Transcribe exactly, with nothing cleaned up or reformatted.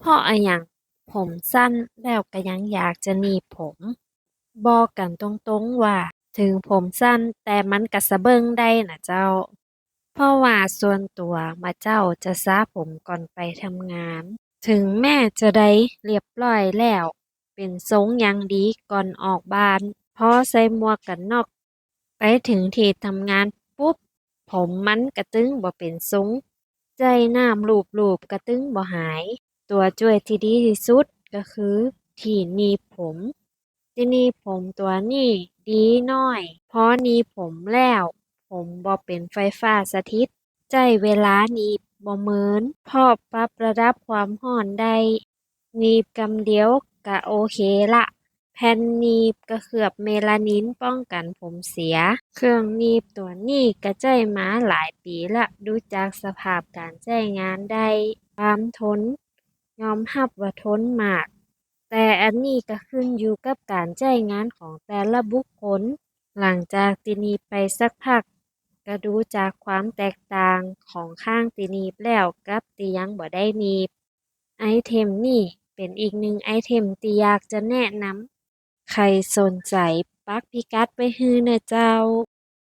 เพราะอะหยังผมสั้นแล้วก็ยังอยากจะหนีบผม บอกกั๋นตรงๆ ว่า เถิงผมสั้นแต่มันก็สะเบิ่งได้น่ะเจ้า เพราะว่าส่วนตั๋วบ่าเจ้าจะสระผมก่อนไปทำงาน เถิงแม้จะได้เรียบร้อยแล้ว เป๋นทรงอย่างดีก่อนออกบ้าน พอใส่หมวกกั๋นน็อก ไปเถิงตี้ทำงานปุ๊บ ผมมันก็ตึงบ่เป๋นทรง ใจ๊น้ำลูบๆ ก็ตึงบ่หาย ตั๋วจ้วยตี้ดีตี้สุดก็คือตี้หนีบผม ตี้หนีบผมตั๋วนี้ดีน้อย พอหนีบผมแล้ว ผมบ่เป๋นไฟฟ้าสถิต ใจ๊เวลาหนีบบ่เมิน เพราะปรับระดับความฮ้อนได้ หนีบกำเดียวก็โอเคละ แผ่นหนีบก็เคลือบเมลานินป้องกั๋นผมเสีย เครื่องหนีบตั๋วนี้ก็ใจ๊มาหลายปี๋ละ ดูจากสภาพก๋านใจ๊งานได้ ความทน ยอมฮับว่าทนมาก แต่อันนี้ก็ขึ้นอยู่กับก๋านใจ๊งานของแต่ละบุคคล หลังจากตี้หนีบไปสักพัก ก็ดูจากความแตกต่างของข้างตี้หนีบแล้วกับตี้ยังบ่ได้หนีบ ไอเทมนี้เป๋นอีกนึ่งไอเทมตี้อยากจะแนะนำ ใผสนใจ๋ปักพิกัดไว้หื้อเน่อเจ้า